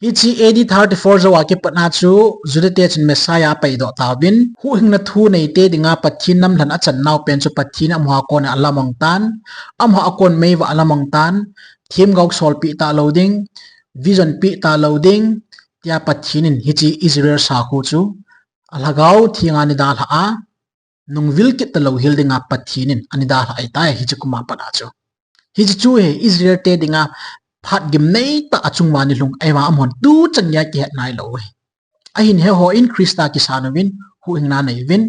Hiche A D thirty-four jouva kipatna chu Judate chun Messiah apaidoh tauvin, huhhingna thu neite dinga Pathen namlhen achan nau pen chu Pathen in amaho a kona alamang tan, amaho a kon meivah alamang tan, themgao solpeh talou ding, vision peh talou ding, tia Pathen in hiche Israel sakho chu alhagao thenga ana dalhah a, nungvil kit talou hel dinga Pathen in ana dalhah ahitai hiche kuma pat a chu. Hiche chu hi Israelte dinga phat gimneitah achunguva ana lhung ahi, ahivang amahon tuchan geiya kihet nailou u ahi. Ahin hicheho in Christa kisan uvin, huhhingna nei uvin.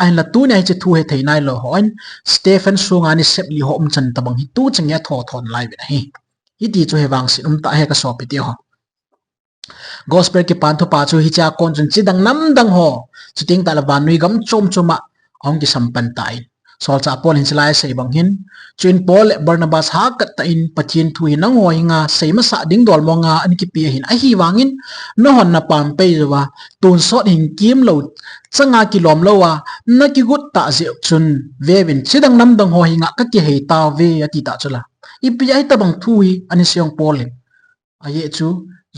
Ahinla tunia hiche thu hethei nailou hon Stephen sunga ni sep li ho umchan tabang hi tuchan geiya thothon lai uvin ahi. Hiti chu hevangset umtah ahi kasopite ho. Gospel Kipa Thupha chu hichea kon chun chidang namdang ho, chuteng tahle vannoi gam chom choma ahung kisam pan tai. Solchah Paul hin hilai asei bang hin, chuin Paul le Barnabas hahkat tah in Pathen thu hi nangho henga seimasah ding dol monga ana kipe ahin, ahivangin nahon napam pei jouva, tonsot hin kimlou changa kilom louva nakigot tah jeh chun, veuvin, chidang namdang ho henga kakihei tauve, ati tah chula. Ipi a hitobang thu hi ana sei ham Paul hin? Ajeh chu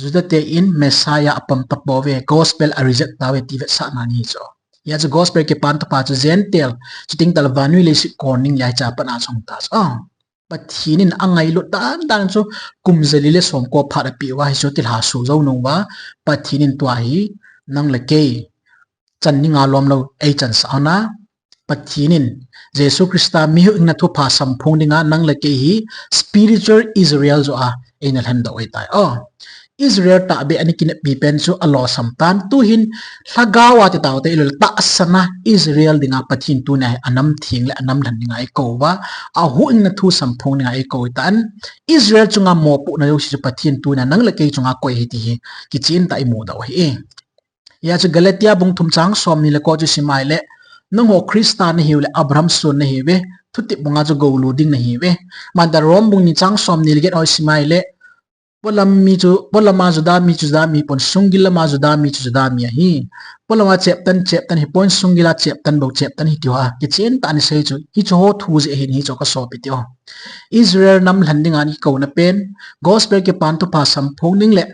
Juda te in Messiah apom tapouve, gospel a reject tauve ti vetsahna ahi chu. Hia chu Gospel Kipa Thupha chu Gentile, chuteng tahle vannoi leiset kon ding leh hichea pat a chun ahi tah chu. Ah, Pathen in angailut dan dan chu kum jali le somko phat apeh uva, hichu thilha sujou nung uva, Pathen in tua hi nang le kei chan dinga lomlou eichansah hon a, Pathen in Jesu Christa mi huhhingna thupha samphong dinga nang le kei hi spiritual Israel joh a eina lhendoh ahitai. Oh, Israel tahbeh ana kinepi pen chu alosam tan, tuhin lhagao a ti taute, ilou tahsan a Israel dinga Pathen tunia hi anam theng le anam lhen dinga eikou uva, ahuhhingna thu samphong dinga eikou ahitan. Israel chunga mopohna jouse chu Pathen tunia nang le kei chunga koi ahi ti hi kichen tah a imudoh ahi. Hia chu Galatia bung thum chang somni le ko chu isim a ahile, nangho Christa nahiu le Abraham son nahiuve, thutep banga chu goulu ding nahiuve. Manda Rom bung ni chang somni le get ho isim a ahile, polam mi chu, polama Juda mi chu Juda mi hipon, sunggil lama Juda mi chu Juda mi ahi. Polama cheptan, cheptan hipon, sunggila cheptan bou cheptan ahi tiu a, kichen tah a ana sei chu, hichu ho thu jeh ahin hichu kasopite ho. Israel nam lhen dinga ana kikouna pen, Gospel Kipa Thupha samphong ding le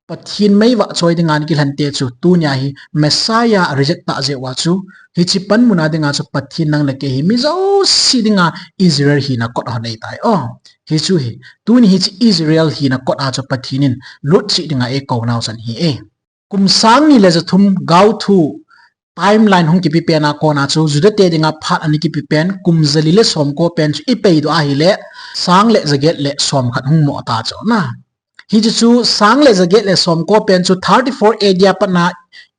Pathen meivah choi dinga ana kilhente chu tunia hi Messiah reject tah jeh uva chu, hiche panmun a dinga chu Pathen nang le kei hi mi jouse dinga Israel hina kot a hon ahitai. Oh, hichu hi, tuni hiche Israel hina kot a chu Pathen in lutchih dinga eikou nau chan ahi e. Kum sang ni le jathum gaothu timeline hung kipe pen a kona chu Juda te dinga phat ana kipe pen kum jali le somko pen chu ipeidoh ahile sang le jaget le somkhat hung mo ta chu na. Hichu chu sang le jaget le somko pen chu thirty-four A D a pat na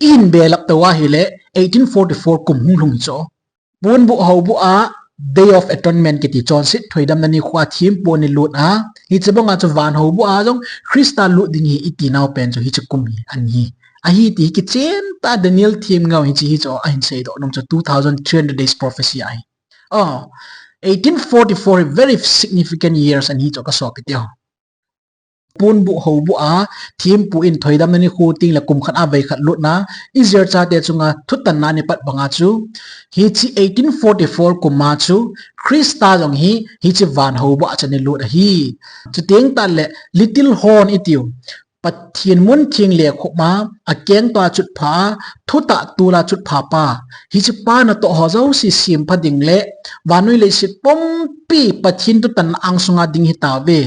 ihin belap tou ahile eighteen forty-four kum hung lhung hi chu. Ponbuh houbuh a Day of Atonement kiti chonset thoidamna nikho a thempu ana lut a, hiche banga chu van houbuh a jong Christa lut ding ahi iti nau pen chu hiche kum hi ahi. Ahi ti hi kichen tah a Daniel themgao hiche hi chu ahin seidoh nung chu two thousand three hundred days prophecy ahi. Oh, eighteen forty-four hi very significant years ahi chu kasopite ho. Ponbuh houbuh a thempu in thoidamna nikho teng le kum khat a vei khat lutna, Israel chate chunga thutanna ana pat banga chu, hiche eighteen forty-four kum a chu Christa jong hi hiche van houbuh a chu ana lut ahi. Chuteng tahle little horn itiu, Pathen mun theng le khop a akeng tua chutpha, thutah tula chutpha pa, hiche pa natoh ho jouse sempha ding le vannoi leiset pumpi Pathen thutanna angsunga ding hitauve,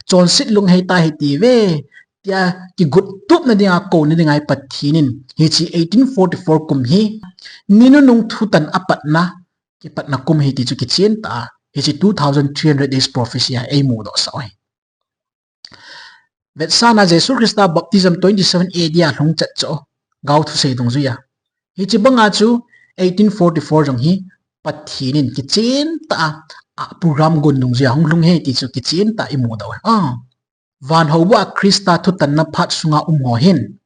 chonset lunghei ta hite ve, tia kigot tupna dinga kouna dinga hi Pathen in hiche eighteen forty-four kum hi ni nunung thutan apatna, kipatna kum ahi ti chu kichen tah a hiche two thousand three hundred days prophecy a eimudoh sah u ahi. Vetsahna Jesu Christa baptism twenty-seven A D a lhung chet chu gaothu sei dungjuia. Hiche banga chu eighteen forty-four jong hi Pathen in kichen tah a, a program gon dungjuia hung lhung ahi ti chu kichen tah a imudoh u ahi. Ah. Van houbuh a Christa thutanna phat sunga um ho hin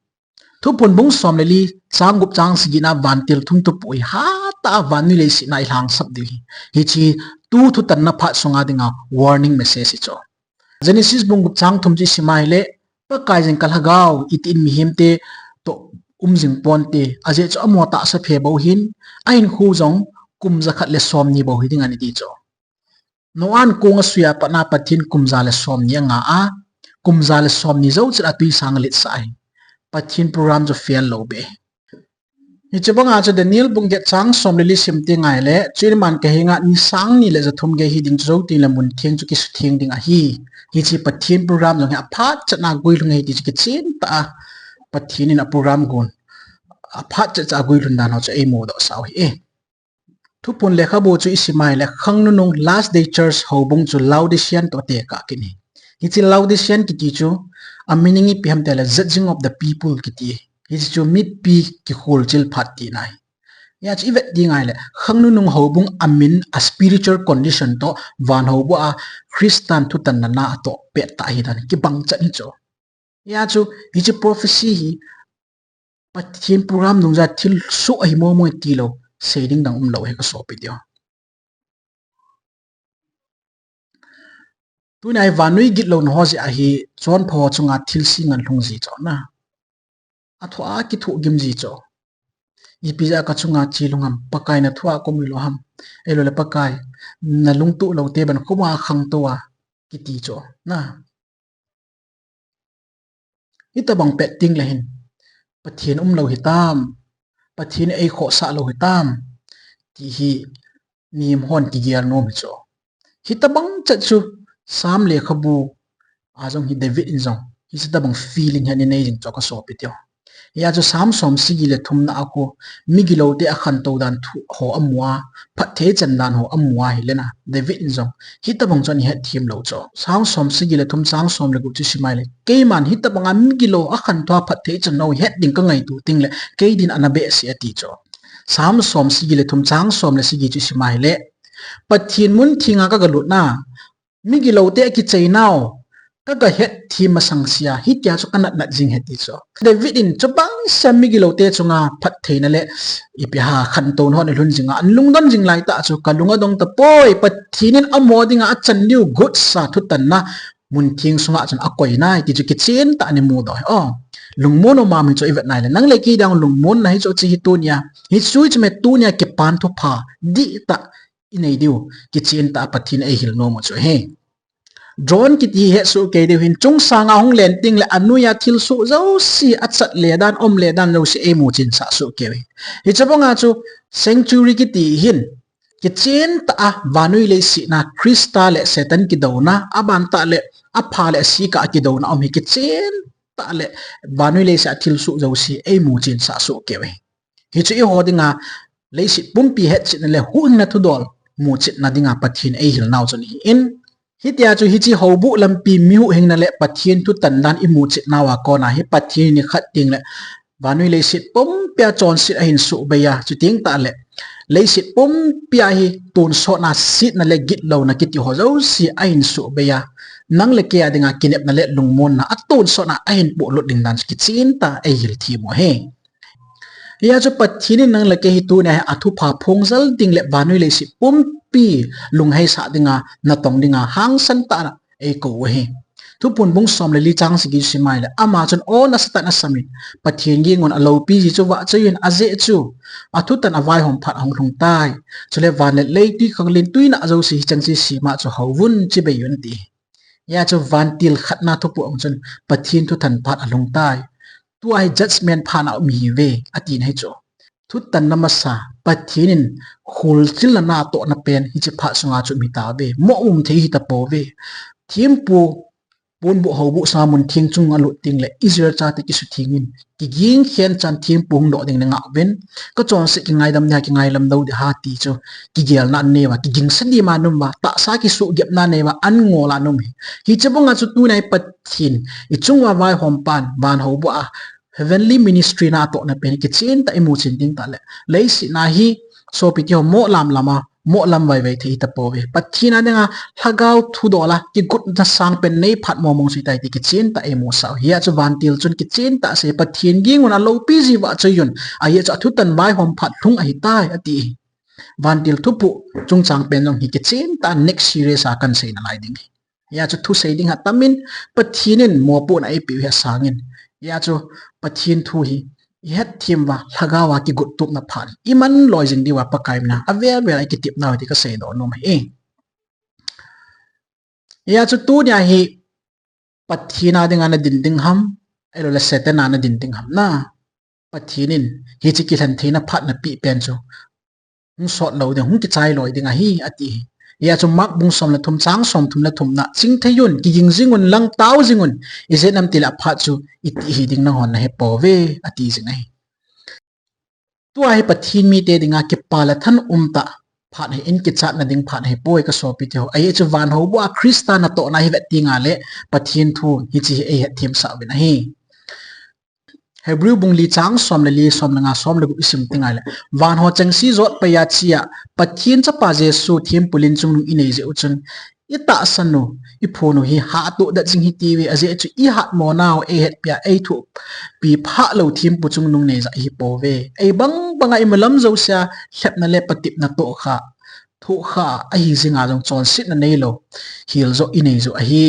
Thuphon bung som le li chang gup chang sagi na vantil thum thupoh hi hatah a vannoi leiset na ilhangsap diu ahi. Hiche tu thutanna phat sunga dinga warning message hi chu. Genesis bung gup chang thum chu isim a ahile, Pakai jeng ka lhagao, itin mihemte toh um jing ponte, ajeh chu amo tahsa phe bou hin, ahinkho jong kum jakhat le somni bou hiding ahi ti chu. Noah in kong asui a pat na Pathen kum ja le somni anga a, kum ja le somni jou chet a twisang aletsah ahi. Pathen program chu fail lou beh. Hiche banga chu Daniel bung get chang som le li sim teng ahile, chuin aman kahenga ni sang ni le ja thum gei hiding chu jou teng le mun theng chu kisutheng ding ahi. Hiche Pathen program jong hi aphat chet a guilhung ahi ti chu kichen tah a Pathen in a program gon aphat chet a guilhun dan ho chu eimudoh sah u ahi e. Thuphon lekhabu chu isim a ahile, khang nunung Last Day Church houbung chu Laodicean toh tekah kit ahi. Hiche Laodicean kiti chu a meaning ipi ham tile, judging of the people kiti. Hiche chu mipi kikholchil phat tina ahi. Hia chu i vet ding ahile, khang nunung houbung a min a spiritual condition toh, van houbung a Christan thutanna na a toh pet ta hi dan kibang chat hi chu. Hia chu, hiche prophecy hi, Pathen program nungja thil suh ahi mo mo ti lou, sei ding dang um lou hi ka sopi teu. Tuni a hi vannoi gitlouna ho jeh ahi, chonpha ho chunga thilse ngan lhung ji chu na. A thu a kithu gim ji chu. Ipi jeh a ka chunga che lhung ham, Pakai na thu a ka um lou ham. Ahilou le Pakai, na lungtup lou te ban khuma khangtou a kiti chu na. Hitabang pet ding le hin, Pathen um lou hitam, Pathen ei khohsah lou hitam, ti hi mihem hon kigel nom hi chu. Hitabang chat chu Psalm lekhabu a jong hi David in jong hitabang feeling hi ana nei jing chu ka sopi teu. Hia chu Psalm som sagi le thumna a khu, migilou te a khantou dan thu ho amu a, phatthei chan dan ho amu a hile na, David in jong hitabang chu ana hetthem lou chu. Psalm som sagi le thum chang som le gup chu sim a hile, keiman hitabang a migilou a khantou a phatthei chan ho het ding ka ngaito teng le, kei din ana behseh ati chu. Psalm som sagi le thum chang som le sagi chu sim a hile, Pathen mun thenga ka galut na, migilou te a kichai nau ka ga hetthem masang sea, hitia chu ka nat nat jing e ti chu. David in chubang sea migilou te chunga phattheina le ipi ham khantouna hon alhun jing a, ana lungdon jing lai tah chu, ka lung adong tapoi, Pathen in amaho dinga achan diu gotsa thutanna mun theng sunga chun akoi nai ti chu kichen tah a ana mudoh e. O, lungmon um ahi chu i vet nai le, nang le kei ding lungmonna hi chu, hiche hi tunia, hiche chu me tunia kipan thupha dihtah i nei diu, kichen tah a Pathen ei hil nom u chu ahi. Drone kiti hi het soh kei diu hin, chungsanga hung len teng le anoi a thil soh jouse, achat le dan, um le dan jouse ei muchen sah soh kei u hi. Hiche banga chu sanctuary kiti hin, kichen tah a vannoi leiset a Christa le Satan kidouna, aban tah le apha le asi kah a kidouna um hi kichen tah le vannoi leiset a thil soh jouse ei muchen sah soh kei u hi. Hichu eiho dinga leiset pumpi hetchetna le huhhingna thudol muchetna dinga Pathen ei hil nau chu ahi in. Hitia chu hiche houbuh lampi mi huhhingna le Pathen thutan dan i muchet nauva kona hi Pathen in khat teng le vannoi leiset pumpia chonset ahin suhbei a, chuteng tah le leiset pumpia hi tonsotna, setna le gitlouna kiti ho jouse ahin suhbei a, nang le kei a dinga kinepna le lungmonna a tonsotna ahin pohlut ding dan chu kichen tah a ei hil them u ahi. Hia chu Pathen in nang le kei hi tunia hi athupha phongjal ding le vannoi leiset pumpi lungheisah dinga, natong dinga hangsan tah a ei kou u ahi. Thuphon bung som le li chang sagi chu sim a hile, ama chun o nasatah in asam in, Pathen gingun aloupi ji chu vahchoi un, ajeh chu athutan avaihom phat ahung lhung tai. Chule van le lei, twikhanglen, twinah jouse hicheng chu isem a chu houvun, chibai un ati. Hia chu vantil khatna thuphon chun Pathen thutan phat alhung tai. Tua hi judgment phat a um ihiuve, ati na hi chu. Thutanna masa, Pathen in kholchilna natohna pen hiche phat sunga chu um hitauve. Mo um thei hitapouve. Thempu ponbuh houbuh sunga mun theng chunga alut teng le Israel chate kisutheng in, kiging khen chan thempu hung doh ding nangah uvin, ka chonset kingaidam ding ham, kingailam lou ding ham ti chu kigelna anei uva, kigingsa dima ana um uva, tahsa kisuhgepna anei uva, an ngol a ana um hi. Hiche banga chu tunia hi Pathen, ichung uva vaihom pan, van houbuh a heavenly ministry natohna pen kichen tah a i muchen ding tah le, leiset a hi sopi teho, mo lam lam a, mo lam vaivai thei hitapouve. Pathen a dinga lhagao thudol a kigotna sangpen nei phat mong mong chu hitai ti kichen tah a ei musah u. Hia chu vantil chun kichen tah a asei, Pathen gingun aloupi ji vahchoi un, ajeh chu athutan vaihom phat lhung ahitai, ati. Vantil thuphon chungchang pen jong hi kichen tah a next series a kan sei nalai ding hi. Hia chu thusei ding atam in, Pathen in mopohna eipeh u hi asang in. Hia chu Pathen thu hi ihet them uva, lhagao a kigot tupna phat iman loi jing diuva Pakai mina avel vel a ikitep nau hi ti kasei doh nom ahi. Hia chu tunia hi Pathen a dinga nadin ding ham, ahilou le Satan a nadin ding ham na. Pathen in hiche kilhen theina phat napeh pen chu hung sot lou ding, hung kichai loi ding ahi, ati hi. Hia chu Mark bung som le thum chang som thum le thumna, chingthei un, kiging jing un, langtao jing un, ijeh inem itile aphat chu iti hiding nanghon nahepouve, ati jing ahi. Tua hi Pathen mite dinga kipa le thanom tah phat ahi in, kichatna ding phat ahipoi ka sopi teho. Ajeh chu van houbuh a Christa natohna hi vet teng le Pathen thu hiche hi eihet them sah uvin ahi. Hebrew bung li chang som le li, som le nga, som le gup i sim teng ahile, van ho chengse jot pai a che a, Pathen chapa Jesu thempu len chungnung i nei jeh u chun, i tahsan u, i phon u hi hahtoh det jing hite uve, ajeh chu i hatmo nau ei hetpi a, ei thohpi phah lou thempu chungnung nei ja i hi pouve. Ei bang bang a i malam jouse a lhepna le patepna toh kha, thoh kha, ahi jing a jong chonsetna nei lou hel joh i nei joh ahi.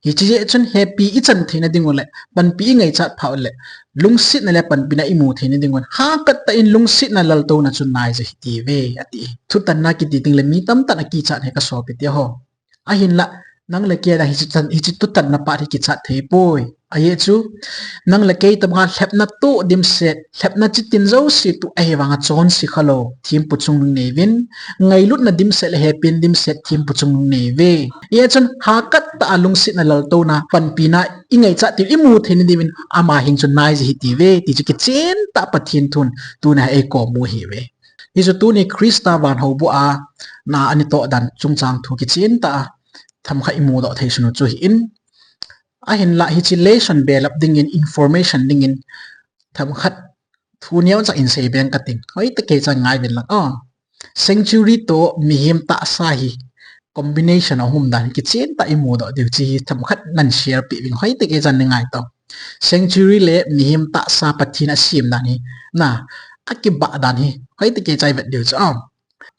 Hiche jeh chun hepi i chan theina ding u le, panpi i ngaichat phah u le, lungsetna le panpina i mu theina ding u le, hangkat tah in lungsetna laltouna chu nai ja hite uve, ati. Thutanna kiti teng le mi tamtah in a kichat e ka sopi teho. Ahinlah, nang le kei a ding hiche tan, hiche thutanna phat hi kichat thei poi. Ajeh chu, nang le kei tobang a lhepna toh dimset, lhepna chitin jouse toh ahi vang a chonse kha lou thempu chungnung nei uvin, ngailutna dimset le hepina dimset thempu chungnung nei uve. Hijeh chun hangkat tah a lungsetna laltouna, panpina i ngaichat diu, i mu theina diuvin ama heng chu nai ja hite uve, ti chu kichen tah Pathen thun tuni a ei kom u ahi uve. Hichu tuni Christa van houbuh a na ana toh dan chungchang thu kichen tah a themkhat i mudoh thei sun u chu ahin. Ahinlah hiche lesson belap dingin, information dingin themkhat thu neocha in sei beng kating. Hoitah kei chan ngai uvin lang. Oh. Sanctuary toh mihem tahsa hi combination a um dan kichen tah i mudoh diu chu hi themkhat nan share peh uvin, hoitah kei chan nei ngai tau. Sanctuary le mihem tahsa Pathen a sem dan hi, na, a kibah dan hi, hoitah kei chan i vet diu chu. Oh.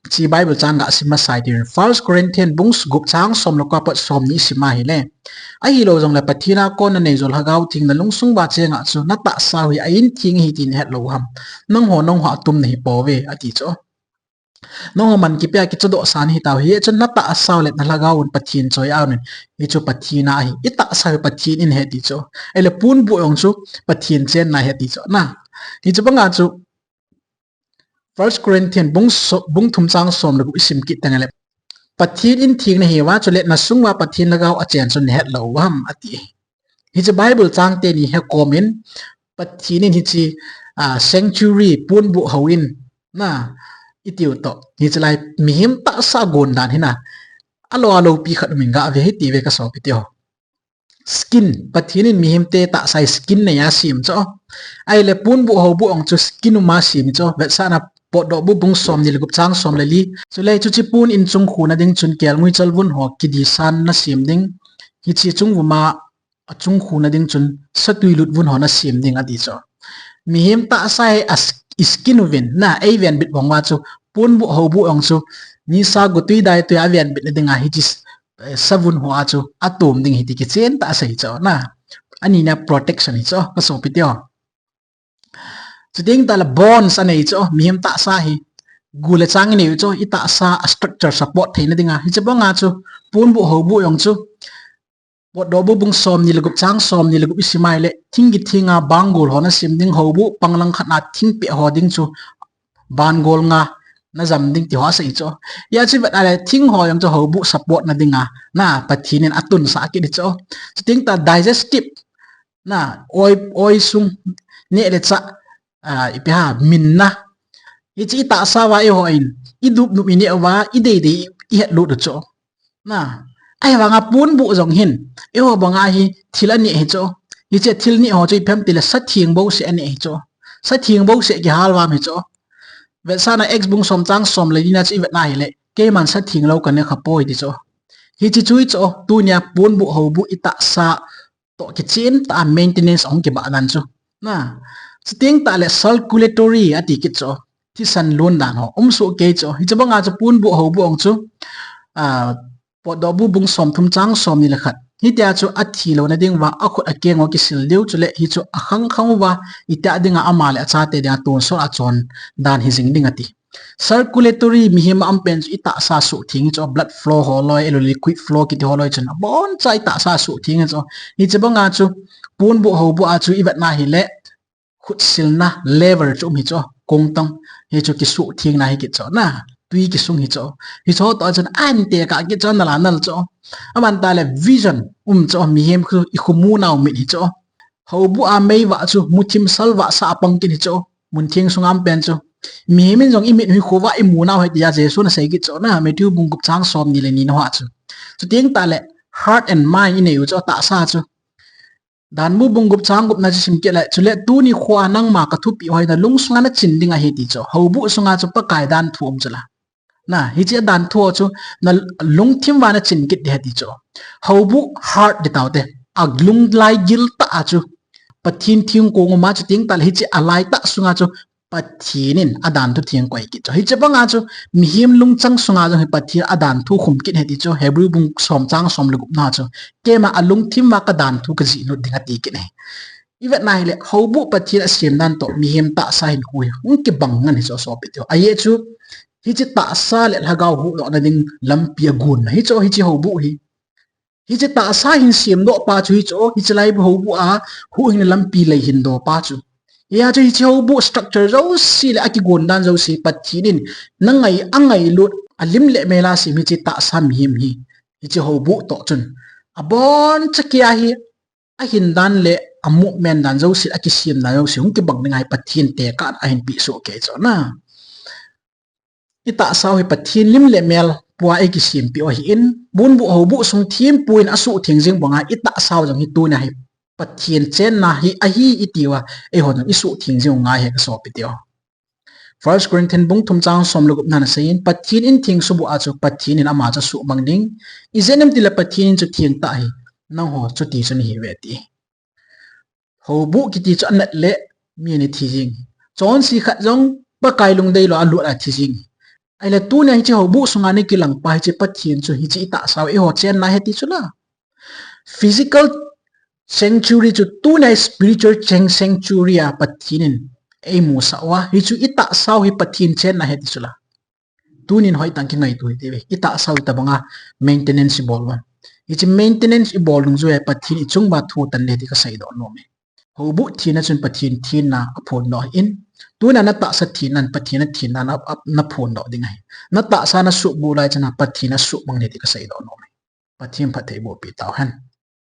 Hiche Bible chang ga sim masai tin, First Corinthians bung gup chang som le ko a pat som ni i sim a ahile, ahilou jongle Pathen a kona nei jou Lhagao Theng na lungsung uva cheng a chu na tahsa u hi a in theng ahi ti na het lou u ham? Nangho nangho a tum na hi pouve, ati chu. Nangho man kipe a kichodoh sa na hi tau, hijeh chun na tahsa u le na lhagao un Pathen choi a um in, hichu Pathen a ahi, i tahsa u hi Pathen in ahi ti chu. Ahile ponbuh jong chu Pathen chenna ahi ti chu. Na, hichu bang a chu First Corinthians bung so-, bung thum chang som le gup i sim kit teng le, Pathen in theng na hi uva, chule na sung uva Pathen Lhagao a chen chu na het lou u ham, ati. Hiche Bible chang teni he kom in, Pathen in hiche, ah, sanctuary, ponbuh hou in, na, i tiu toh, hiche lai mihem tahsa gon dan hi na, alou alou pi khat um in ga ve hite uve ka sopi teho. Skin, Pathen in mihem te tahsa hi skin nei a sem chu. Ahile ponbuh houbuh jong chu skin um a sem chu. Vetsahna Potdohbu bung som ni le gup chang som le li. Chule chuche pon in chungkhuna ding chun kelngoi chalvun ho kidisan na sem ding. Hiche chungvum a, a chungkhuna ding chun satui lutvun ho na sem ding ati chu. Mihem tahsa hi a s-, i skin uvin, na, ei venbit bang uva chu ponbuh houbuh jong chu nisa gotui daitui a venbit na ding a hiche s-, eh, savun ho a chu atom ding ahi ti kichen tah a sei chu, na. Ani na protection hi chu, ka sopi teho. Chuteng tah le bones anei chu, mihem tahsa hi. Gu le chang inei u chu, i tahsa a structure support theina ding a. Hiche bang a chu, ponbuh houbuh jong chu. Potdohbu bung som ni le gup chang som ni le gup i sim a ahile, thing kithing a bangol ho na sem ding, houbuh panglang khat na thing peh ho ding chu, bangol nga na jam ding ti ho asei chu. Hia chu vet a le, thing ho jong chu houbuh support na ding a, na, Pathen in atun sah kit hi chu. Chuteng tah digestive, na, oi, oi sung, neh le chah, ah, ipi ham, min na. Hiche i tahsa uva eiho in, i dup dup i neh uva, i dei dei i het lut u chu. Na, ahivang a ponbuh jong hin, eiho bang a hi thil aneh hi chu. Hiche thil neh ho chu ipi ham ti le sa theng bouseh aneh hi chu. Sa theng bouseh kihal vam hi chu. Vetsahna Acts bung som chang som le li na chu i vet na ahile, keiman sa theng lou ka ne kha poi ti chu. Hiche chu hi chu, tunia ponbuh houbuh i tahsa toh kichen tah a maintenance ahung kibah dan chu. Na, chuteng tah le circulatory ati kit chu. Thisan lon dan ho um soh kei chu. Hiche bang a chu ponbuh houbuh jong chu, ah, Potdohbu bung som thum chang som ni le khat. Hitia chu athi louna ding uva, akhut akeng ho kisil diu, chule hichu akhang khang uva, itih ding a ama le achate ding a tonsot a chon dan hi jing ding ati. Circulatory mihem a um pen chu i tahsa suhtheng hi chu, blood flow ho loi, ahilou le liquid flow kiti ho loi chun, aboncha i tahsa suhtheng hi chu. Hiche bang a chu, ponbuh houbuh a chu i vet na ahile, khutsilna, lever chu um hi chu, kongtong, hichu kisuhthengna hi kit chu, na, tui kisung hi chu. Hichu toh chun, ante kah kit chu, nal a nal chu. Aban tah le vision um chu, mihem khu i khu munau mit hi chu. Houbuh a meivah chu, muthim salvah sa a pang kit hi chu. Mun theng sunga um pen chu. Mihem in jong i mit u hi khovah i munau ahi tia Jesun asei kit chu, na, Matthew bung gup chang som ni le ni na hoa chu. Chuteng tah le heart and mind inei u chu, tahsa chu. Danmu bung gup chang gupna chu sim kit le, chule tuni khoa nangma ka thupi hoi na lungsunga na chin ding ahi ti chu. Houbuh sunga chu Pakai dan thu um chu la. Na, hiche dan thu chu na lungthim uva na chin kit ding ahi ti chu. Houbuh heart ti tao te. A lunglai gil tah a chu Pathen thingkong um a chu ting tah le hiche a lai tah sunga chu Pathen in a dan thu theng koi kit chu. Hiche banga chu mihem lungchang sunga jong hi Pathen a dan thu khum kit ahi ti chu. Hebrew bung som chang som le gupna chu. Keima a lungthim uva ka dan thu ka jih lut ding ati kit ahi. I vet na hile, houbuh Pathen a sem dan toh mihem tahsa hinkho hi hung kibang ngen ahi chu sopi teho. Ajeh chu, hiche tahsa le lhagao huhdoh na ding lampi a gon na. Hiche, hiche houbuh hi. Hiche tahsa hin semdoh pa chu hiche, hiche lai houbuh a huhhing na lampi lei hin doh pa chu. Hia chu hiche houbuh structure jouse le a kigon dan jouse Pathen in na ngai, a ngailut, a lim le mel a sem hiche tahsa mihem hi. Hiche houbuh toh chun. Abonchan kia hi a hin dan le a movement dan jouse, a kisem dan jouse, hung kibang ding ahi Pathen tekah a hin peh soh kei chu na. I tahsa u hi Pathen lim le mel pua ei kisem peh u ahin, bunbuh houbuh sung thempu in a suhtheng jing banga i tahsa u jong hi tuna hi Pathen chenna hi ahi i ti uva, eiho jong i suhtheng jing u ngai ahi ka sopi teho. First Corinthians bung thum chang som le gupna na seiyin, Pathen in theng subuh a chu Pathen in ama chu suhmang ding. Ijeh inem itile Pathen in chu theng tah ahi, nangho chuti chu nahi uve ti. Houbuh kiti chu anat le mi ana thi jing. Chonse khat jong Pakai lungdei lou a lut a thi jing. Ahile tuni a hiche houbuh sunga na kilang pa hiche Pathen chu hiche i tahsa u eiho chenna ahi ti chu la. Physical sanctuary chu tuni a spiritual sanctuary a Pathen in ei musah uva, hichu i tahsa u hi Pathen chenna ahi ti chu la. Tunin hoitah in kingaito hite ve. I tahsa u itobanga maintenance i bol uvam. Hiche maintenance i bol nung chu hi Pathen i chung uva thu tan ding ti ka seidoh nom e. Houbuh thina chun Pathen thina a phondoh ahin, tuna na tahsa thina in Pathen a thina na, a, na phondoh ding ahi. Na tahsa na suhbuh lai chana Pathen a suhmang ding ti ka seidoh nom e. Pathen phatthei boh peh tau hen.